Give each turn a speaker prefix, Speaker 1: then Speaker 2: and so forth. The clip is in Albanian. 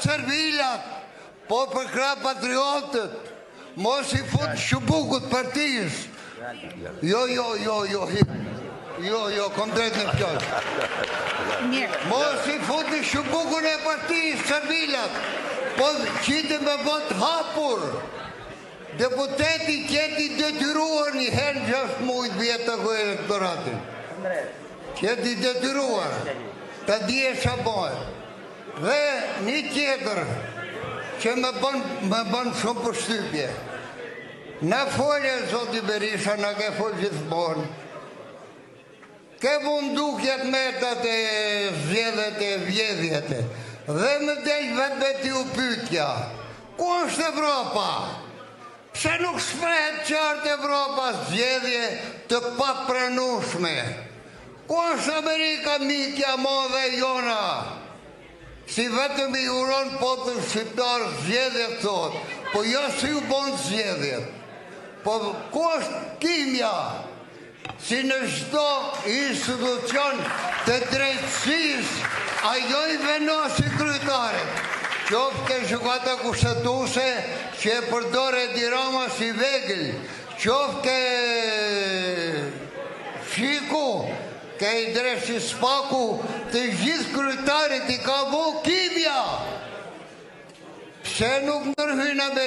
Speaker 1: servilat, po përkrah patriotët. Mos i fut çubukut partisë. Jo, jo, jo, jo, jo, jo, kom drejt në fjalë.
Speaker 2: Mirë.
Speaker 1: Mos i fut në çubukun e partisë servilat, po qiti me votë hapur. Deputeti të jetë i detyruar një herë në 6 muaj të vijë të takojë elektoratin. Të jetë i detyruar të dije ça bëhet. Dhe një tjetër që më bën më bën shumë përshtypje. Na folë zoti Berisha, na ke folë gjithmonë. Ke vu në dukje të metat e zgjedhjet e vjedhjet. Dhe më del vetvetiu pyetja, ku është Evropa? Pse nuk shprehet qartë Evropa zgjedhje të papranueshme? Ku është Amerika mikja e madhe e jona? Si vetëm i uron popull shqiptar zgjedhjet thotë, po jo si u bon zgjedhjet. Po ku është kimja? Si në çdo institucion të drejtësisë, ajo i vendosi kryetarët, qoftë ke gjykata kushtetuese që e përdor Edi Rama si vegël, qoftë ke SHIK-u, ke i dreqi SPAK-u, të gjithë kryetarët i ka vu kimja! Pse nuk ndërhyn Amerika?